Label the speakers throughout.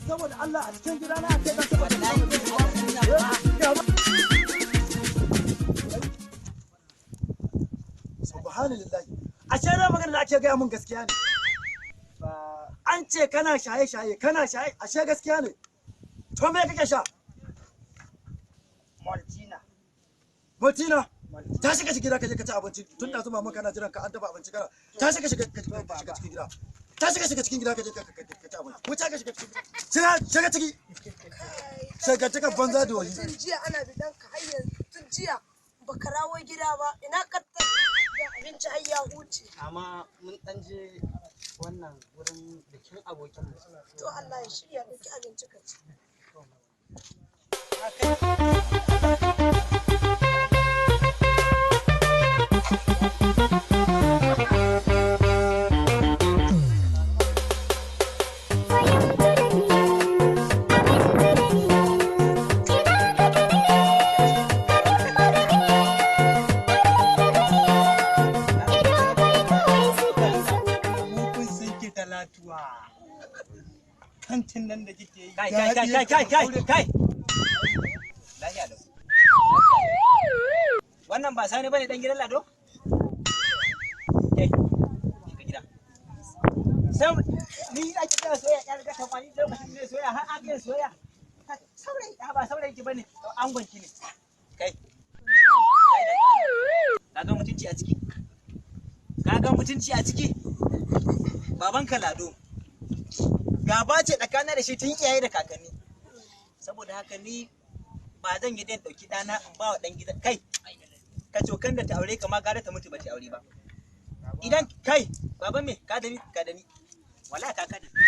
Speaker 1: Saboda Allah a cikin gida na ce zan taɓa Subhanallahi. Ashe na magana da ake gaya mun gaskiya ne. An ce kana shaye-shaye, kana shaye, ashe gaskiya ne. To me kake sha?
Speaker 2: Maltina.
Speaker 1: Maltina. Ta shiga cikin gida ka je ka ci abinci tun da zuma maka na jiran ka an dafa abinci kana. Ta shiga shiga shiga cikin gida. Ta shiga shiga cikin gida ka je ka ci abinci. Wuce ka shiga cikin. Shiga shiga ciki. Shiga cikin banza da wani.
Speaker 3: Tun jiya ana bidan ka har yanzu tun jiya baka rawo gida ba ina ka da abinci har ya huce.
Speaker 2: Amma mun dan je wannan wurin bikin abokin mu.
Speaker 3: To Allah ya shirya ɗauki abinci ka ci.
Speaker 2: Kun san ki talatuwa. Kantin nan da kike yi.
Speaker 4: Kai kai kai kai kai kai. Lafiya lau. Wannan ba sani bane dan gidan Lado? Kai. Shiga gida. Sai ni ake kira soyayya ya riga ta kwani lokacin ne soyayya har aka yin soyayya. Saurayi ba saurayi ki bane angon ki ne. Kai. Ka ga mutunci a ciki? Ka ga mutunci a ciki? Babanka Lado. Gaba ce tsakanin da shi tun iyaye da kakanni. Saboda haka ni ba zan yi dan dauki dana in ba wa dan gida kai. Ka cokan da ta aure ka ma gara ta mutu ba ta aure ba. Idan kai baban me ka da ni ka da ni. Wallahi ka ka da ni.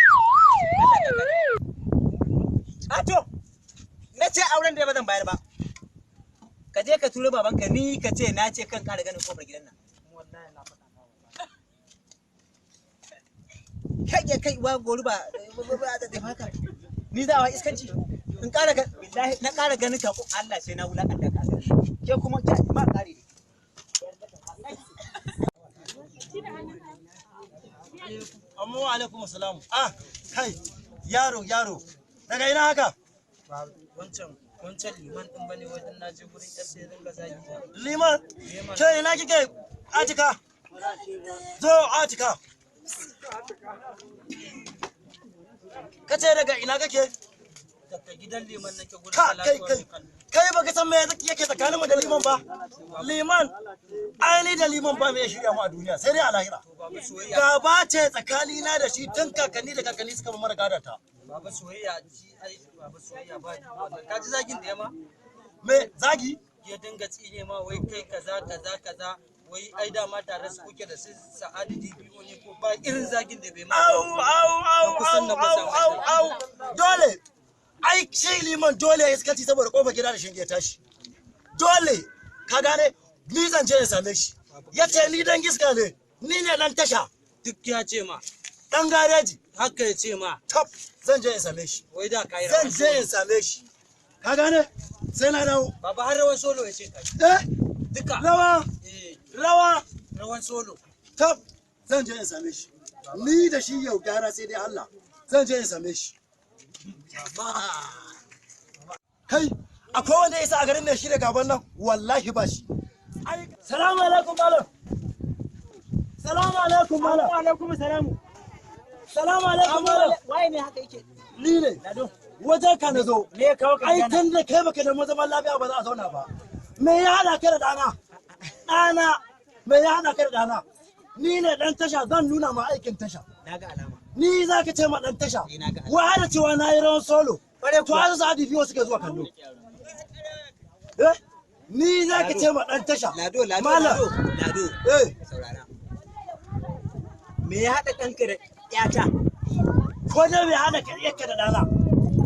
Speaker 4: Allah ka ka da ni. A to na ce auren da ba zan bayar ba. Ka je ka turo babanka ni ka ce na ce kan kara ganin kofar gidan nan.
Speaker 2: Wallahi na faɗa ma wallahi.
Speaker 4: Kai ya kai wa gori ba ba da da haka. Ni za a wa iskanci. In ƙara ga billahi na ƙara ganin ka Allah sai na wulakanta ka. Ke kuma ke ma ƙare ne.
Speaker 1: Amma wa alaikum salam. Ah, kai yaro yaro. Daga ina haka?
Speaker 2: Wancan wancan liman din bane wajen na je gurin yar sai dinga zagi na.
Speaker 1: Liman. Ke ina kike? Atika. Zo Atika. Kace daga ina kake?
Speaker 2: Daga gidan liman nake gurin
Speaker 1: Ka kai
Speaker 2: Talatuwa
Speaker 1: kai.
Speaker 2: mai kallo.
Speaker 1: Kai baka san me yake tsakaninmu da liman ba? Liman ai ni da liman ba mai shirya mu a duniya sai dai a lahira.
Speaker 2: To baba soyayya
Speaker 1: Gaba ce tsakanina da shi tun kakanni da kakanni suka mara gadata.
Speaker 2: baba soyayya ji ai baba soyayya ba ka ji zagin da ya ma?
Speaker 1: Me zagi?
Speaker 2: Ya dinga tsine ma wai kai kaza kaza kaza wai ai dama tare su kuke da su Sa'adu DPO ne ko ba irin zagin da bai ma.
Speaker 1: Au au au au au au au dole ai shi liman dole ya iskaci saboda kofar gida da shinge tashi. Dole ka gane ni zan je in same shi. Ya ce ni dan giska ne, ni ne dan tasha,
Speaker 2: Duk ya ce ma
Speaker 1: dan gareji.
Speaker 2: haka ya ce ma
Speaker 1: Top zan je in same shi.
Speaker 2: wai da kai
Speaker 1: Zan je in same shi. Ka gane? Sai na dawo.
Speaker 2: Baba har rawan solo ya ce kai.
Speaker 1: Eh?
Speaker 2: Duka.
Speaker 1: Rawa,
Speaker 2: Eh
Speaker 1: rawa,
Speaker 2: rawan solo.
Speaker 1: tab zan je in same shi. Ni da shi yau gara sai dai Allah. Zan je in same shi. Kai, akwai wanda ya isa a garin nan shi da gaban nan? Wallahi ba shi. Ai, salamu alaikum malam. Salamu alaikum malam.
Speaker 4: Wa alaikum salamu.
Speaker 1: Salamu alaikum malam.
Speaker 4: Waye ne haka yake?
Speaker 1: Ni ne.
Speaker 4: Lado.
Speaker 1: Wajen ka na zo.
Speaker 4: Me ya kawo ka
Speaker 1: Ai
Speaker 4: gidana?
Speaker 1: tun da kai baka da zaman lafiya ba za a zauna ba. Me ya haɗa ka da ɗana? Ɗana, me ya haɗa ka da ɗana? Ni ne ɗan tasha zan nuna ma aikin tasha.
Speaker 4: Na ga alama.
Speaker 1: Ni za ka ce ma ɗan tasha.
Speaker 4: Ni na ga alama.
Speaker 1: Wa da cewa na yi rawan solo.
Speaker 4: Ƙwarai
Speaker 1: To
Speaker 4: kuwa.
Speaker 1: har su biyu suke zuwa kallo. Eh? Ni za ka ce ma ɗan tasha.
Speaker 4: Lado Lado
Speaker 1: Malam.
Speaker 4: Lado Lado.
Speaker 1: Eh,
Speaker 4: Saurara. Me ya haɗa ɗanka da ƴata?
Speaker 1: ko dai me haɗa ka ka da ɗana?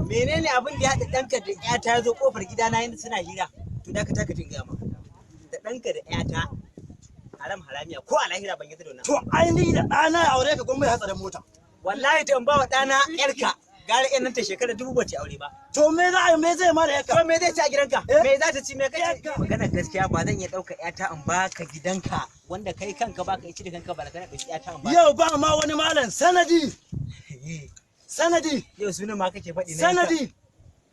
Speaker 4: Menene abin da ya haɗa ɗanka da ƴata ya zo ƙofar gidana yanda suna hira? To da ka taka jin gaya maka. Da ɗanka da ƴata haram haramiya ko a lahira ban yadda da wannan.
Speaker 1: To ai ni da ɗana ya aure ka gwamnati hatsarin mota.
Speaker 4: Wallahi ta in ba wa ɗana ƴarka gara ƴan nan ta shekara 1000 ba ta aure ba.
Speaker 1: To me za a yi me zai ma da yarka?
Speaker 4: To me zai ci a gidanka?
Speaker 1: Eh?
Speaker 4: Me za ta ci me kace?
Speaker 1: Yarka.
Speaker 4: Magana gaskiya ba zan iya ɗauka ƴata in baka gidanka wanda kai kanka baka ci da kanka ba kana ɗauki ƴata in baka.
Speaker 1: Yau ba ma wani malam sanadi. Sanadi.
Speaker 4: Yau sunan ma kake faɗi na.
Speaker 1: Sanadi.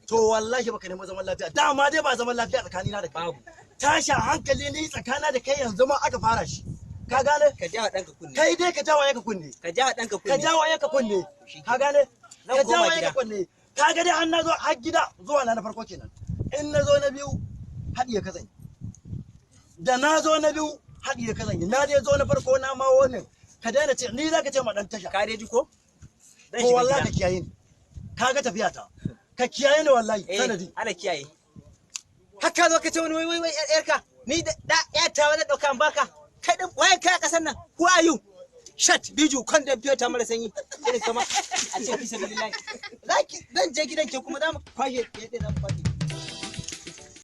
Speaker 1: To wallahi baka nemi zaman lafiya. Dama dai ba zaman lafiya tsakanina da kai.
Speaker 4: Babu.
Speaker 1: Tashin hankali ne tsakanina da kai yanzu ma aka fara shi. Ka gane?
Speaker 4: Ka jawa ɗanka kunne.
Speaker 1: Kai dai ka jawo yanka kunne.
Speaker 4: Ka jawa ɗanka kunne.
Speaker 1: Ka jawo yanka kunne. Ka gane?
Speaker 4: Zan
Speaker 1: Ka
Speaker 4: koma
Speaker 1: jawo
Speaker 4: gida.
Speaker 1: yanka kunne. Ka ga dai an nazo har gida zuwa na na farko kenan. In na zo na biyu haɗiye ka zanyi. Da na zo na biyu haɗiye ka zanyi. Na dai zo na farko na ma wannan. Ka daina ce ni za ka ce ma ɗan tasha.
Speaker 4: Ka dai ji ko? Zan
Speaker 1: Ko
Speaker 4: shiga
Speaker 1: wallahi ka
Speaker 4: gida.
Speaker 1: kiyaye ni. Ka ga tafiya ta. Ka kiyaye ni wallahi
Speaker 4: Eh,
Speaker 1: sanadi.
Speaker 4: ana kiyaye. Haka zo ka ce wani wai wai wai yar yarka ni da da ya ta wani dauka in baka. Kai din waye kai a kasar nan? Who are you? Shat biju kan da biyo ta mara sanyi. Irin kama a ce fi sabilillahi. Zaki zan je gidan ke kuma za mu kwashe yadda za mu kwashe.